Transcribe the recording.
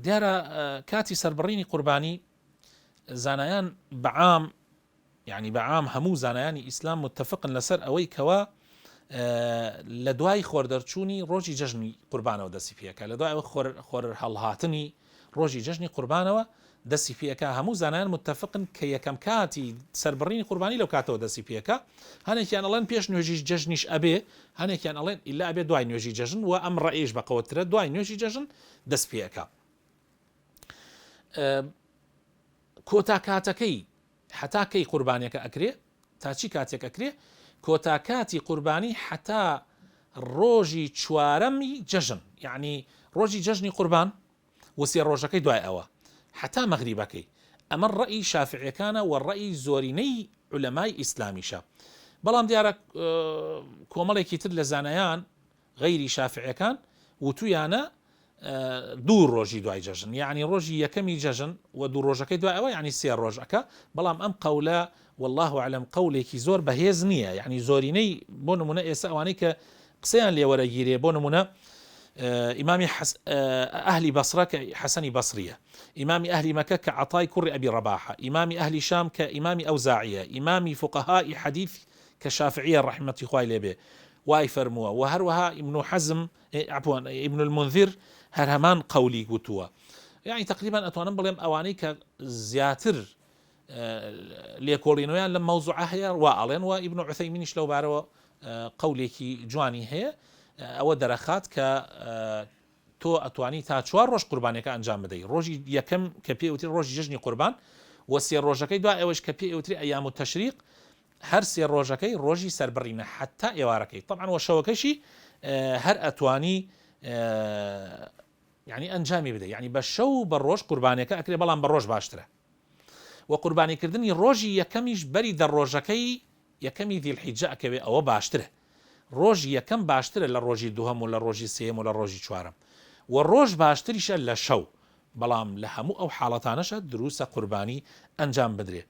دیارە کاتی سەربڕینی قوربانی زانایان بەعام یعنی بەعام هەموو زانایانی ئیسلام متفقن لەسەر ئەوەی کەوا لە دوای خۆردەرچوونی ڕۆژی جەژنی قوربانەوە دەستی پێەکە، لە دوای ئەوە خۆر هەڵهاتنی ڕۆژی جەژنی قوربانەوە دەستی پێەکە. هەموو زانایان متفقن کە یەکەم کاتی سەربڕینی قوربانی لەو کاتەوە دەستی پێەکە. هەنێکیان ئەڵێن پێش نوێژی جەژنیش ئەبێ، هەنێکیان ئەڵێن ئیلا ئەبێ دوای نوێژی جەژن، و ئەم ڕەئیش بەقەوەترە دوای نوێژی جەژن دەست پێەکە. کۆتا کاتەکەی هەتا کەی قوربانیەکە ئەکرێ؟ تا چی کاتێک ئەکرێ؟ کۆتا کاتی قوربانی هەتا ڕۆژی چوارەمی جەژن، یەعنی ڕۆژی جەژنی قوربان وسێ ڕۆژەکەی دوای ئەوە هەتا مەغریبەکەی. ئەمە ڕەئی شافعیەکانە و ڕەئی زۆرینەی عولەمای ئیسلامیشە. بەڵام دیارە کۆمەڵێکی تر لە زانایان غەیری شافعیەکان وتویانە دوو ڕۆژی دوای جەژن، یەعنی ڕۆژی یەکەمی جەژن و دوو ڕۆژەکەی دوای ئەوە، یەعنی سێ ڕۆژ ئەکا. بەڵام ئەم قەولە واللە اعلم قەولێکی زۆر بەهێز نییە، یەعنی زۆرینەی بۆ نمونە ئێستا ئەوانەی کە قسەیان لێ وەرەگیرێ، بۆ نمونە ئیمامی ئەهلی بەسرە کە حەسەنی بەسریە، ئیمامی ئەهلی مەکە کە عەتای کوڕی ئەبی ڕەباحە، ئیمامی ئەهلی شام کە ئیمامی ئەوزاعیە، ئیمامی فوقەهای حەدیث کە شافعیە ڕەحمەتی خوای لێ بێ وای فەرمووە، وە هەروەها ئیبن حەزم عەفوەن ئیبن المنذر هەر هەمان قەولی گوتووە. یەعنی تەقریبەن ئەتوانم بڵێم ئەوانەی کە زیاتر لێکۆڵینەوەیان لەم مەوزوعە هەیە وا ئەڵێن، و ئیبن عوثەیمینیش لەو بارەوە قەولێکی جوانی هەیە ئەوە دەرەخات کە تۆ ئەتوانی تا چوار ڕۆژ قوربانیەکە ئەنجام بدەی، ڕۆژی یەکەم کە پێی ئەوترێ ڕۆژی جەژنی قوربان و سێ ڕۆژەکەی دوای ئەوەش کە پێی ئەوترێ ئەیام التشریق، هەر سێ ڕۆژەکەی ڕۆژی سەربڕینە حەتا ئێوارەکەی تەبعەن، وە شەوەکەشی هەر ئەتوانی یعنی ئەنجامی بدەی، یعنی بە شەو و بە ڕۆژ قوربانیەکە ئەکرێ، بەڵام بە ڕۆژ باشترە. وە قوربانیکردنی ڕۆژی یەکەمیش بەری دە ڕۆژەکەی یەکەمی ذی الحجە ئەکەوێ ئەوە باشترە، ڕۆژی یەکەم باشترە لە ڕۆژی دووهەم و لە ڕۆژی سێیەم و لە ڕۆژی چوارەم، وە ڕۆژ باشتریشە لە شەو، بەڵام لە هەموو ئەو حاڵەتانەشا دروستە قوربانی ئەنجام بدرێ.